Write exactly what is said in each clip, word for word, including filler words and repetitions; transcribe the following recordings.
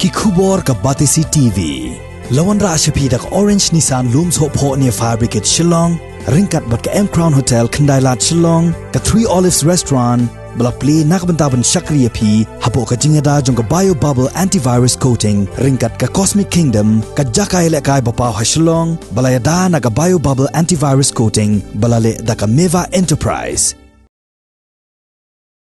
Ki khubor ka Batesi T V. La wanrah sha phi da ka Orange Nissan Lum Sohphoh near Fire Brigade Shillong, ryngkat bad ka M Crown Hotel Khyndai Lad Shillong, ka Three Olives Restaurant, ba la plie na ka bynta ban shakri ïa phi hapoh ka jingïada jong ka Bio Bubble Antivirus Coating, ryngkat ka Cosmic Kingdom, ka jaka ïalehkai ba paw ha Shillong, ba la ïada na ka Bio Bubble Antivirus Coating, ba la leh da ka Meva Enterprise.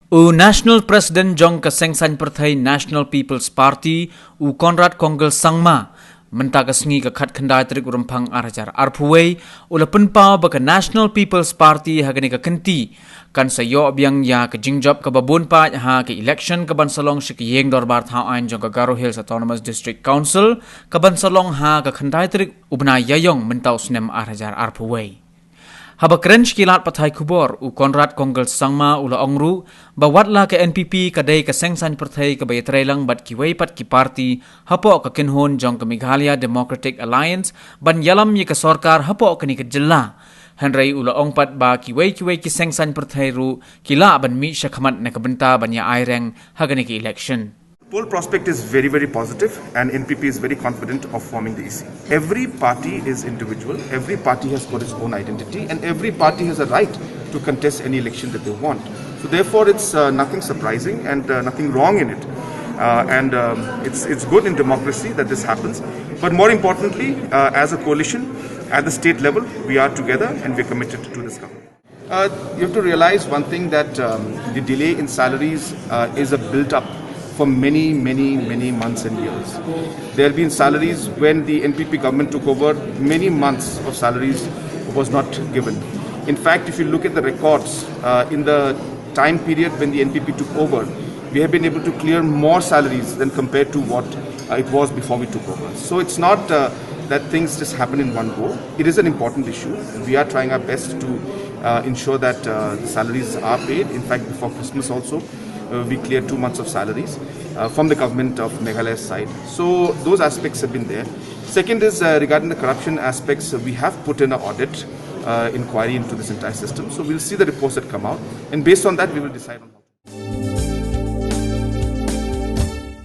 U National President jong ka Seng Saiñ Pyrthei National People's Party, u Conrad Kongkal Sangma, mynta ka sngi ka khatkhyndai tarik u Rymphang ar hajar arphew wei, u la pynpaw ba ka National People's Party ha kane ka kynti kan sa ïoh biang ïa ka jingjop kaba bun paid ha ka election kaban sa long sha ka ïing dorbar thaw aiñ jong ka Garo Hills Autonomous District Council, kaban sa long ha ka khyndai tarik u bnai Ïaïong mynta u snem ar hajar arphew wei. Haba kren sha ki lad pathai khubor, u Conrad Kongkal Sangma u la ong ruh ba watla ka N P P ka dei ka seng saiñ pyrthei kaba ïatreilang bad kiwei pat ki parti hapoh ka kynhun jong ka Meghalaya Democratic Alliance ban ïalam ïa ka sorkar hapoh kane ka jylla. Hynrei u la ong pat ba kiwei kiwei ki seng saiñ pyrthei ruh ki lah ban mih shakhmat na ka bynta ban ïa aireng ha kane ka election. Poll prospect is very, very positive, and N P P is very confident of forming the E C. Every party is individual, every party has got its own identity, and every party has a right to contest any election that they want. So therefore, it's uh, nothing surprising and uh, nothing wrong in it. Uh, and um, it's, it's good in democracy that this happens. But more importantly, uh, as a coalition, at the state level, we are together and we're committed to this government. Uh, you have to realize one thing, that um, the delay in salaries uh, is a build-up for many, many, many months and years. There have been salaries when the N P P government took over, many months of salaries was not given. In fact, if you look at the records, uh, in the time period when the N P P took over, we have been able to clear more salaries than compared to what uh, it was before we took over. So it's not uh, that things just happen in one go. It is an important issue. We are trying our best to uh, ensure that uh, the salaries are paid. In fact, before Christmas also, uh, we cleared two months of salaries uh, from the government of Meghalaya's side. So those aspects have been there. Second is uh, regarding the corruption aspects. Uh, we have put in an audit uh, inquiry into this entire system. So we'll see the reports that come out, and based on that, we will decide on.